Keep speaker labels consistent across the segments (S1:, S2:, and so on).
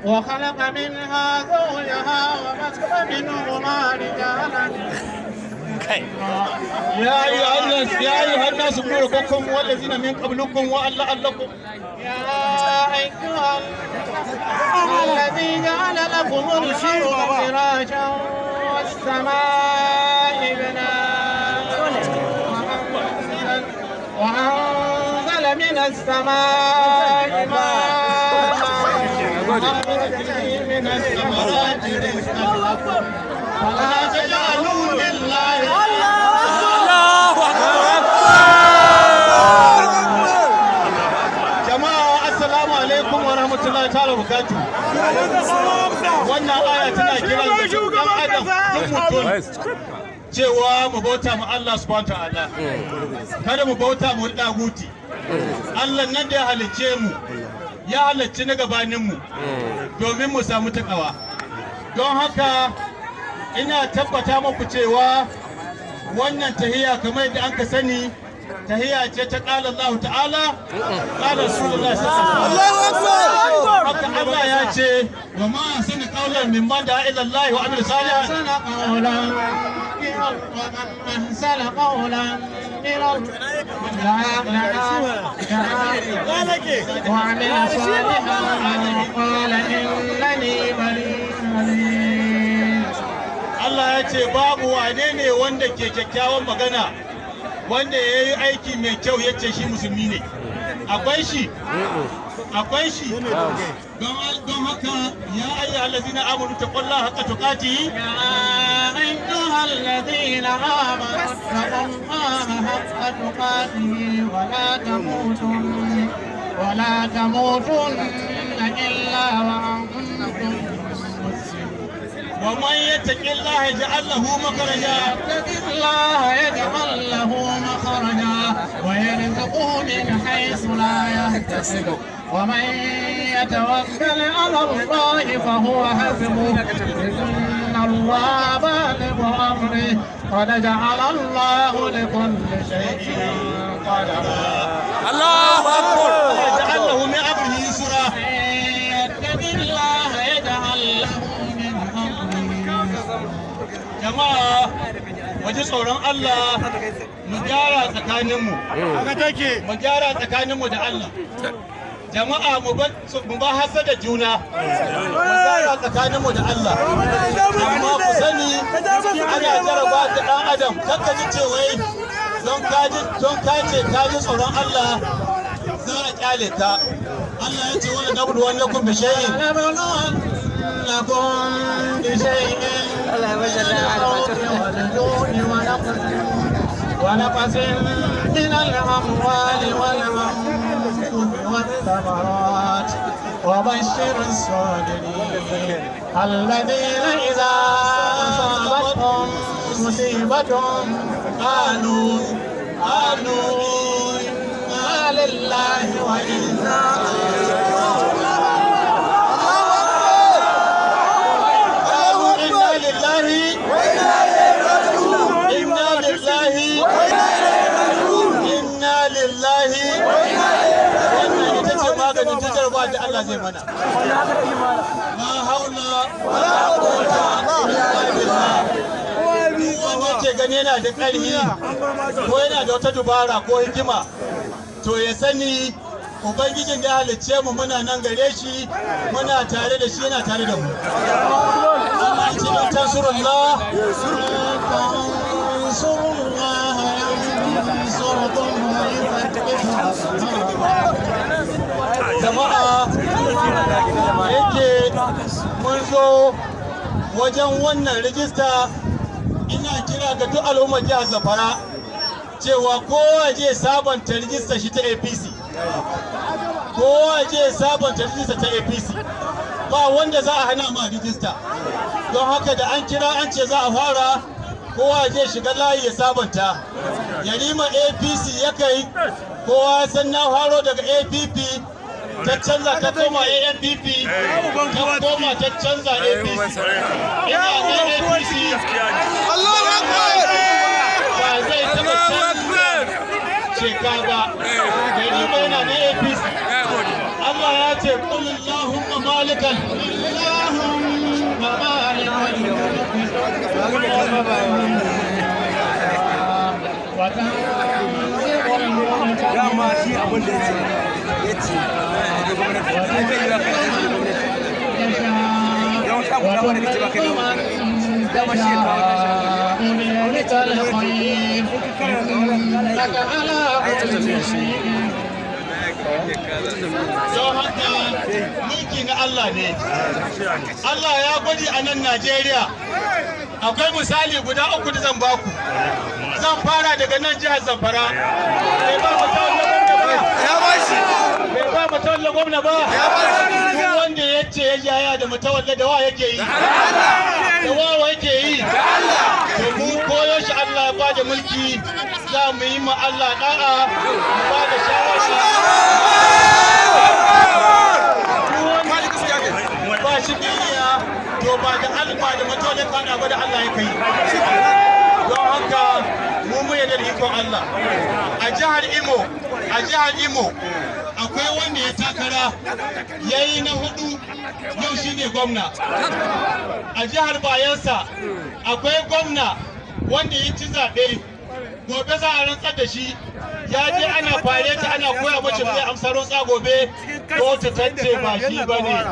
S1: وخلق منها زوجها وبث منهما رجالا.
S2: يا أيها الناس، يا أيها الناس اعبدوا ربكم والذين من قبلكم وأن لعلكم
S1: يا أيها الذي جعل لكم الأرض فراشا والسماء بناء وأنزل من السماء ماء فأخرج به من الثمرات رزقا لكم فلا تجعلوا لله
S3: Allahu Akbar.
S2: Jama'a, assalamu alaikum wa rahmatullahi ta'ala wa barakatuh. Wannan aya tana kiran da duk ɗan adam, duk mutum, cewa mu bauta mu Allah subhanahu ta'ala, kada mu bauta mu daguti. Allah nan da ya halicce mu, ya halicci na gabanin mu domin mu samu takawa. Don haka ina tabbata muku cewa wannan tahiya, kamar yadda an ka sani, tahiya ce ta qala Allah ta'ala, qala Rasulullah sallallahu alaihi wasallam. Haka Allah ya ce: wa man ahsanu qawlan mimman da'a ila Allah wa amila salihan.
S1: أحسن قولا ومن أحسن قولا من وعمل صالحا قال إنني بريء.
S2: Allah ya ce babu wane ne wanda ke kyakkyawan magana wanda ya yi aiki mai kyau ya ce shi musulmi ne. Akwai shi? Akwai shi? Don haka ya ayyuhal ladzina amanu taqullaha haqqa tuqatihi.
S1: يا أيها الذين آمنوا اتقوا الله حق تقاته ولا تموتن إلا وأنتم مسلمون.
S2: ومن يتق الله يجعل له مخرجا.
S1: يتق الله يجعل له مخرجا ويرزقه من حيث لا يحتسب ومن يتوكل على الله فهو حسبه إن الله بالغ أمره قد جعل الله لكل شيء قدرا.
S3: Allahu Akbar.
S2: يجعل له من امره يسرا.
S1: يتق الله يجعل له من أمره يسرا.
S2: Jama'a, mu ji tsoron Allah, mu gyara tsakaninmu, mu gyara tsakaninmu da Allah. Jama'a, mu ba hasada juna, mu gyara tsakaninmu da Allah. Amma ku sani ana jaraba ta dan adam. Kakka ji cewa don ka ce ka ji tsoron Allah za a kyale ka. Allah ya ce: wala nabluwannakum bi shay'in
S1: لنبلونكم بشيء من الخوف والجوع ونقص من الأموال والأنفس والثمرات وبشر الصابرين الذين إذا أصابتهم مصيبة
S2: قالوا
S1: إنا لله وإنا
S2: قالوا إنا لله، إنا لله، إنا لله. Wannan ita ce maganin ta jarba da Allah zai mana. La haula wala quwwata illa billah. Duk wanda yake gani yana da ƙarfi ko yana da wata dubara ko hikima, to ya sani Ubangijin da ya halicce mu muna nan gare shi, muna tare da shi, yana tare da mu. Allah ya ce: in tansurullah
S1: تنصروا الله ينصركم ويثبت.
S2: Jama'a, yake mun zo wajen wannan rijista, ina kira ga duk al'ummar jihar Zamfara cewa kowa je sabanta rijista shi ta APC, kowa je sabanta rijista ta APC. Ba wanda za a hana ma rijista. Don haka da an kira an ce za a fara, kowa je shiga layi ya sabanta. Yarima APC ya kai, kowa ya san na faro daga APP, ta canza ta koma ANPP, ta koma ta canza APC. Ina nan APC, ba zai taɓa canza sheka ba. Yarima yana na APC. Allah. Allah ya ce qul allahumma malikal
S1: اللهم مالك الملك وتنزع الملك
S3: Dama shi abin da ya ce da gwamnati sai kai yi kai da gwamnati yawan ta kula wani kace ba kai da gwamnati dama shi ya kawo tashi
S1: بيدك الخير إنك على كل شيء
S2: Don haka mulki na Allah ne. Allah ya gwaji a nan Najeriya. Akwai misali guda uku da zan baku. Zan fara daga nan jihar Zamfara. Bai ba mutum gwamna ba.
S3: Ya bashi.
S2: Bai ba mutum gwamna ba.
S3: Ya bashi.
S2: Duk wanda ya ce ya jaya da mutawalla da wa yake yi. Da wa yake yi. To mu koyo shi Allah ya bada mulki za mu yi ma Allah da'a mu ba da shawara. Ba shi biyayya to ba da alba da mutum ya kada ba da Allah ya kai. Don haka mu mu yarda da ikon Allah. A jihar Imo akwai wanda ya takara yayi na hudu, yau shine gwamna. A jihar Bayelsa akwai gwamna wanda ya ci zaɓe, gobe za a rantsar da shi. Ya je ana fareti ana koya mace zai amsa rantsa gobe, kotu ta ce ba shi ba ne, an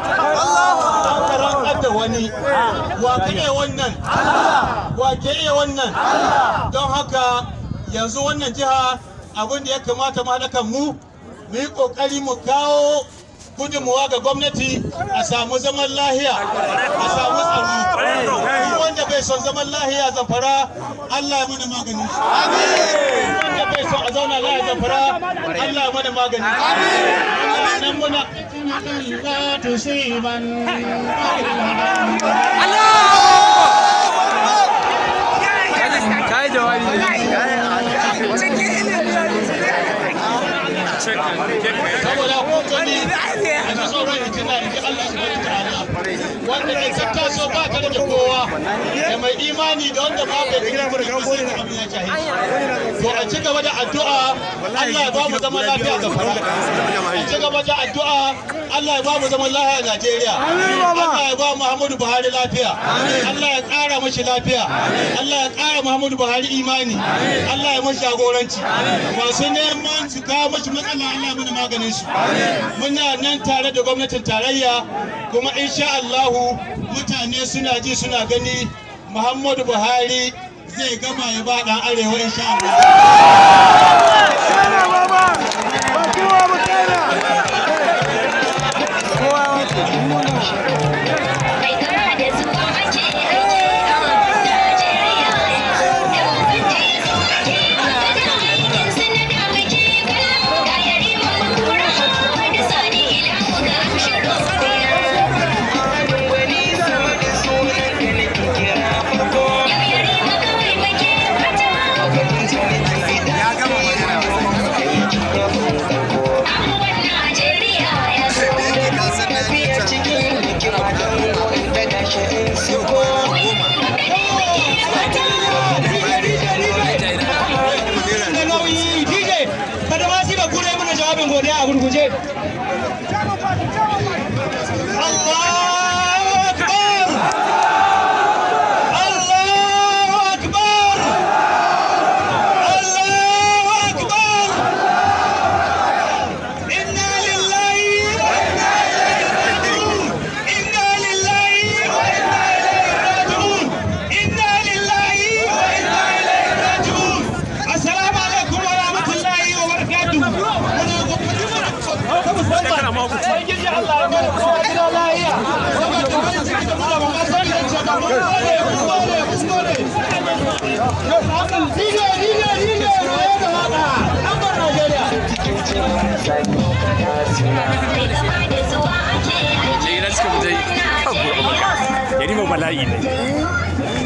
S2: ka rantsar da wani. Wa ka iya wannan? Wa ke iya wannan? Don haka yanzu wannan jiha, abin da ya kamata mu haɗa kan mu mu yi ƙoƙari mu kawo gudunmuwa ga gwamnati a samu zaman lahiya, a samu tsaro. Duk wanda bai son zaman lahiya Zamfara, Allah ya mana maganin shi. Duk wanda bai son a zauna lahiya Zamfara, Allah ya mana maganin shi. Nan muna
S1: لا تصيبن.
S3: Kai jawabi.
S2: Saboda kun gani, a ji tsoron hitina in ji Allah subhanahu ta'ala, wanda ke tattaso ba ta rage kowa, da mai imani da wanda ba bai imani abin ya shahe shi. To a ci gaba da addu'a, Allah ya ba mu zaman lafiya Zamfara. A ci gaba da addu'a, Allah ya ba mu zaman lafiya a Najeriya. Allah ya ba Muhammadu Buhari lafiya. Allah ya ƙara mashi lafiya. Allah ya ƙara Muhammadu Buhari imani. Allah ya mashi jagoranci. Masu neman su kawo mashi matsala, Allah ya mana maganin su. Muna nan tare da gwamnatin tarayya, kuma insha Allahu mutane suna ji suna gani, Muhammadu Buhari zai gama ya ba ɗan arewa insha Allah.
S4: Mai kama da zuwa ake aiki a Najeriya. Yan masanci su ake magana, aikin su na da muke kallo. Ga Yarima Bakura, Ahmadu Sani Ilahu ga Ashiru Yau Yarima kawai muke fata. Angon Najeriya ya zo. Muke fata.
S2: Da nauyi DJ kada ma shi ba kure mana jawabin godiya a gurguje. Allahu Akbar! Allahu Akbar! Allahu Akbar! Inna lillahi wa inna ilaihi raji'un! Inna lillahi wa inna ilaihi raji'un! Inna lillahi wa inna ilaihi raji'un! Assalamu alaikum wa rahmatullahi wa barakatuh. Muna godiya ta musamman. Ubangiji Allah ya bada kowa gida lahiya. Saboda farin ciki da muna ba san da ce ba. Mun gode, mun gode, mun gode. DJ, DJ, DJ, raye da waka. An bar Najeriya.
S4: Mai kama da zuwa ake aiki
S3: Ina suka fita kan Yarima bala'i ne.